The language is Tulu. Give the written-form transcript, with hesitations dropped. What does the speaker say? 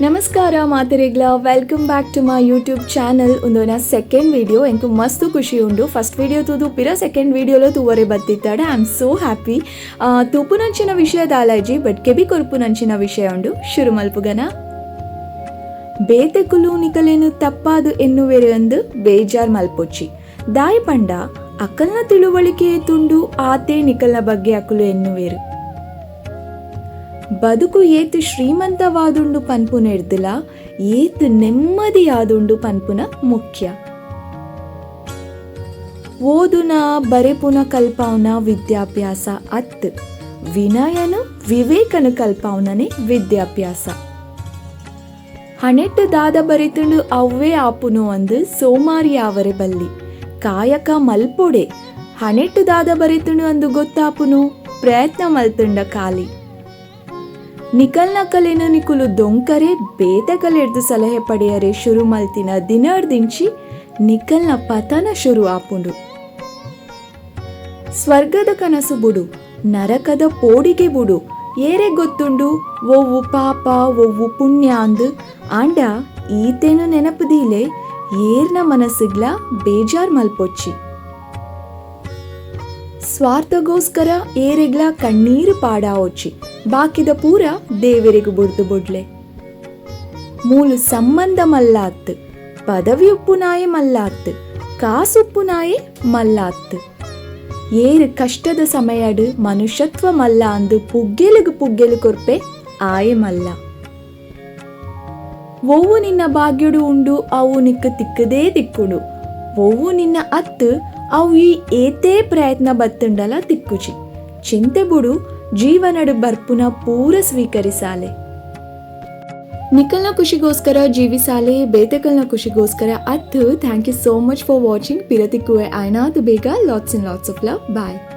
ನಮಸ್ಕಾರ ಮಾತೆರೆಗ್ಲ, welcome back to my YouTube channel. ಉಂದೊನ second video. ಎಂಕ್ ಮಸ್ತ್ ಖುಷಿ ಉಂಡು. ಫಸ್ಟ್ ವಿಡಿಯೋ ತೂದು ಪಿರ ಸೆಕೆಂಡ್ ವಿಡಿಯೋಲ ತೂವರೆ ಬತ್ತಿತ್ತಾಡ. I am so happy. ತೂಪುನಂಚಿನ ವಿಷಯ ದಾಲಾಜಿ, ಬಟ್ ಕೆಬಿ ಕೊರ್ಪುನಂಚಿನ ವಿಷಯ ಉಂಡು. ಶುರು ಮಲ್ಪುಗನ. ಬೇತೆಕುಲು ನಿಕಲೇನು ತಪ್ಪಾದು ಎನ್ನುವೆರು ಅಂದು ಬೇಜಾರ್ ಮಲ್ಪೊಚ್ಚಿ. ದಾಯಿ ಪಂಡ ಅಕಲ್ನ ತಿಳುವಳಿಕೆ ತುಂಡು ಆತೆ ನಿಕಲ್ನ ಬಗ್ಗೆ ಅಕುಲು ಎನ್ನುವೆರು. ಬದುಕು ಏತ್ ಶ್ರೀಮಂತವಾದುಂಡು ಪನ್ಪುನೆರ್ದುಲ ಏತ್ ನೆಮ್ಮದಿಯಾದುಂಡು ಪನ್ಪುನ ಮುಖ್ಯ. ಓದುನ ಬರೆಪುನ ಕಲ್ಪಾವನ ವಿದ್ಯಾಭ್ಯಾಸ ಅತ್, ವಿನಯನು ವಿವೇಕನು ಕಲ್ಪಾವನನೆ ವಿದ್ಯಾಭ್ಯಾಸ. ಹಣೆಟ್ಟು ದಾದ ಬರಿತುಂಡು ಅವ್ವೇ ಆಪುನು ಅಂದು ಸೋಮಾರಿ ಆವರೆ ಬಲ್ಲಿ, ಕಾಯಕ ಮಲ್ಪೊಡೆ. ಹಣೆಟ್ಟು ದಾದ ಬರಿತುಂಡು ಅಂದು ಗೊತ್ತಾಪುನು ಪ್ರಯತ್ನ ಮಲ್ತುಂಡ ಖಾಲಿ. ನಿಕಲ್ನ ಕಲೆನು ನಿಕುಲು ದೊಂಕರೆ ಬೇತಕಲೆರ್ದು ಸಲಹೆ ಪಡೆಯರೆ ಶುರು ಮಲ್ತಿನ ದಿನರ್ದಿಂಚಿ ನಿಕಲ್ನ ಪತನ ಶುರು ಆಪುಂಡು. ಸ್ವರ್ಗದ ಕನಸು ಬುಡು, ನರಕದ ಪೋಡಿಗೆ ಬುಡು. ಏರೆ ಗೊತ್ತುಂಡು ಒವ್ವು ಪಾಪ, ಒವ್ವು ಪುಣ್ಯ ಅಂದು? ಆಂಡ ಈತೇನು ನೆನಪುದೀಲೆ, ಏರ್ನ ಮನಸ್ಸಿಗ್ಲ ಬೇಜಾರ್ ಮಲ್ಪೊಚ್ಚಿ. ಸ್ವಾರ್ಥಗೋಸ್ಕರ ಏರೆಗ್ಲ ಕಣ್ಣೀರು ಪಾಡಾವೊಚ್ಚಿ, ಬಾಕಿದ ಪೂರ ದೇವರಿಗೂ ಬುಡ್ದು ಬುಡ್ಲೆ. ಮೂಲು ಸಂಬಂಧ ಮಲ್ಲಾತ್, ಪದವಿ ಉಪ್ಪುನಾಯೆ ಮಲ್ಲಾತ್, ಕಾಸುಪ್ಪುನಾಯೆ ಮಲ್ಲಾತ್. ಏರು ಕಷ್ಟದ ಸಮಯಡು ಮನುಷ್ಯತ್ವ ಮಲ್ಲ ಅಂದು ಪುಗ್ಗೆಲುಗು ಪುಗ್ಗೆಲು ಕೊರ್ಪೆ ಆಯೆ ಮಲ್ಲ. ಒವ್ವು ನಿನ್ನ ಭಾಗ್ಯಡು ಉಂಡು ಅವು ನಿಕ್ಕ ತಿಕ್ಕದೇ ತಿಕ್ಕುಂಡು. ಒವ್ವು ನಿನ್ನ ಅತ್ತು ಅವು ಈ ಏತೇ ಪ್ರಯತ್ನ ಬತ್ತುಂಡಲ ತಿಕ್ಕುಚಿ. ಚಿಂತೆ ಬುಡು, ಜೀವನಡು ಬರ್ಪುನ ಪೂರ ಸ್ವೀಕರಿಸಾಲೆ. ನಿಕಲ್ನ ಖುಷಿಗೋಸ್ಕರ ಜೀವಿಸಾಲೆ, ಬೇತೆಕಲ್ನ ಖುಷಿಗೋಸ್ಕರ ಅತ್ತು. Thank you so much for watching. ಪಿರತಿಕ್ಕುವೆ ಆಯ್ನಾತು ಬೇಗ. Lots and lots of love. Bye.